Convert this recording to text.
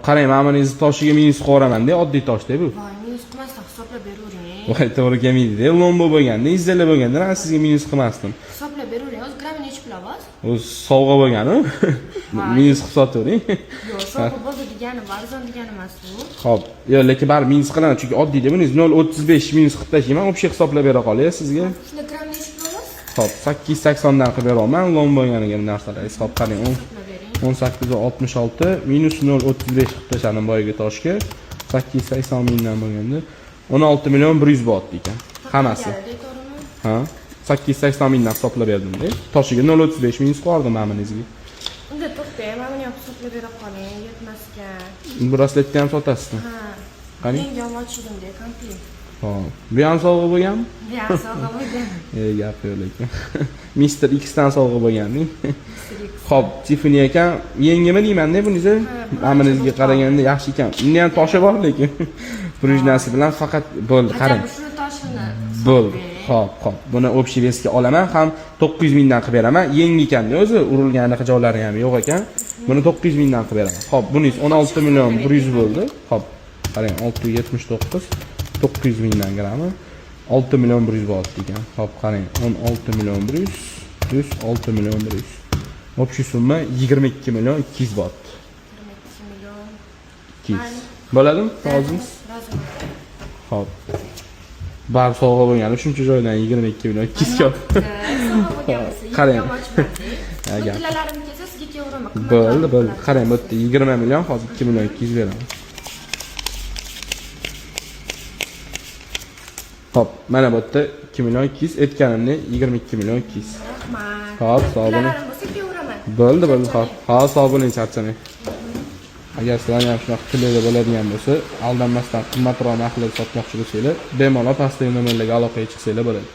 Qarang, mana buningizni toshiga minus qilib yuboraman-da, oddiy toshda bu. Voy, minus qilmasdan hisoblab beravering. Voy, to'g'ri kelmaydi-da. Lombo bo'lganda, izzalar bo'lganda men sizga minus qilmasdim. Hisoblab beravering. O'zi grammi nechi pul olasiz? O'zi sovg'a bo'lgani. Minus qilib sotavering. Yo'q, sovg'a bo'ldi degani, arzon degani emas bu. Xo'p, yo'q, lekin baribir minus qilaman, chunki oddiyda buningiz 0.35 minus qilib tashlayman, общий hisoblab bera qolay sizga. Shunda gramm nechi pul olasiz? Xo'p, 880 dan qilib beraman, lom bo'lganiga narsalar. Hisob qarang, Hisoblab bering. 18.66 minus 0.35 qilib tashladim boyagi toshga. 880 mingdan bo'lganda 16 million 100 bo'lyapti ekan. Hammasi. Keladi, to'g'rimi? Ha? 880 mingdan hisoblab berdim-da. Toshiga 0.35 minus qo'yardim mana buningizga. Unda to'xtang, mana buni ham hisoblab bera qoling, yetmaskan. Brasletni ham sotasizmi? Ha. Qani? Yangi olmoqchi komplekt. Xo'p. Bu ham sovg'a bo'lganmi? Bu ham sovg'a bo'lgan. E, gap yo'q lekin. Mr. X dan sovg'a bo'lgan-da. Mr. X. Xo'p, Tiffany ekan, yengimi deyman-da buningizni? Ha, Mana buningizga qaraganda yaxshi ekan. Unda ham toshi bor lekin. Prujinasi bilan faqat bo'ldi, qarang. Qachon shuni toshini Bo'ldi. Xo'p, xo'p. Buni общий вес ga olaman, ham 900 mingdan qilib beraman. Yangi ekanda o'zi, urilgan anaqa joylari ham yo'q ekan. Buni 900 mingdan qilib beraman. Xo'p, buningiz 16 million 100 bo'ldi. Xo'p, qarang, 679 900 mingdan grammi 6 million 100 bo'lyapti ekan. Xo'p, qarang, 16 million 100 плюс 6 million 100. Общий summa 22 million 200 bo'lyapti. 22 million. 200. Bo'ladimi? Rozimisiz? Roziman. Xo'p. Baribir sovg'a bo'lgani shuncha joydan 22 million 200 ga. Sovg'a bo'lgan bo'lsa, Qarang. yangi olmoqchiman. Ha, Bu gap. tillalarim kelsa sizga kelaveraman. Bo'ldi, bo'ldi. Qarang, bu yerda 20 million, hozir 2 million 200 beraman. Xo'p, mana bu yerda 2 million 200 aytganimni 22 million 200. Rahmat. Xo'p, sog' bo'ling. Tillalarim bo'lsa kelaveraman. Bo'ldi, bo'ldi, xo'p. Hozir sog' bo'ling, charchamang. Agar sizlarni ham shunaqa tillarda bo'ladigan bo'lsa, aldanmasdan qimmatroq narxlarda sotmoqchi bo'lsanglar, bemalol pastdagi nomerlarga aloqaga chiqsanglar bo'ladi.